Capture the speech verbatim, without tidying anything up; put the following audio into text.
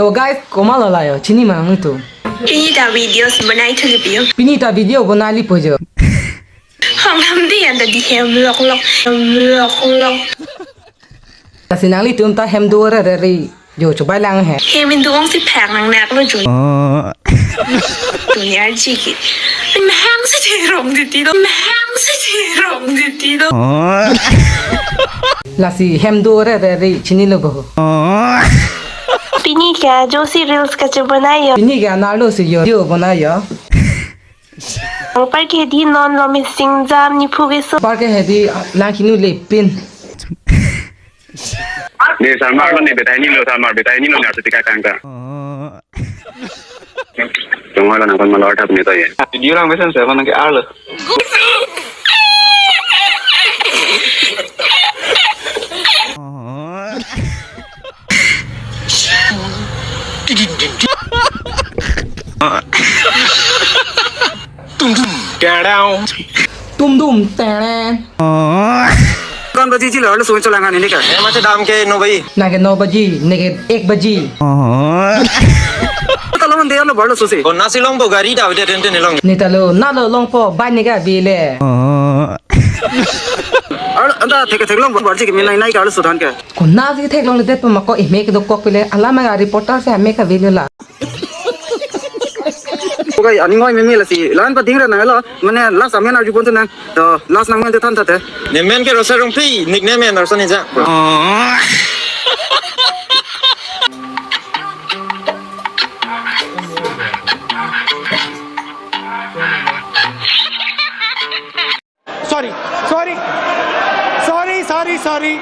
Oh guys, komat lo la yo, chini ma nangtum. Pini ta video si bonai thulipo yo. Pini ta video bonai lipo yo. Hong ham di anta di hem lok lok, hem lok lok. Lasi nanglitum ta hem do rere ri yo, chobai lang he. Hem in do ong si phak nang nak lo jo. Dunia jiki. Mahang si cherong di ti do. Mahang si cherong di ti do. Lasi hem do rere ri chinilo bo. Pini ke ajo si reels kachebonai yo. Pini ke anerlo si yo, yo bonai yo. Parke hedi non lo missing jam ni phu keso. Parke hedi lang kinu lepin. Ne Salmar lo ne betai ni lo, Salmar betai ni lo ne arti tika kangka. Tunggu lo nangkon malor tap ne to ye. Video lang mesen saya nang ke arlo. Tum tum tereng. Tum tum tereng. Kon baji ji lo, lo sung cholang ani ne ka. Em acha dam ke no baji. Nang ke no baji, ne ke ek baji. Talo man de lo barlo sose. Kon nasi long bo gari da de tente ne long. Ne talo nalo longpo bai ne ka bile. Ar anta thek thek long barji ke minai nai ka lo sudan ke. Kon nasi theklongle det pama ko ime ke dokok pile. Alam ma reporter si ame ka bile la. Okay, ani ngoi meme lasi. Lan pa ding ra nang lo. Mane last amen arju pon tu nang. To last nang men te than tate. Ne men ke Rosa Rongpi, nickname en Rosa Nija. Sorry, sorry, sorry, sorry, sorry.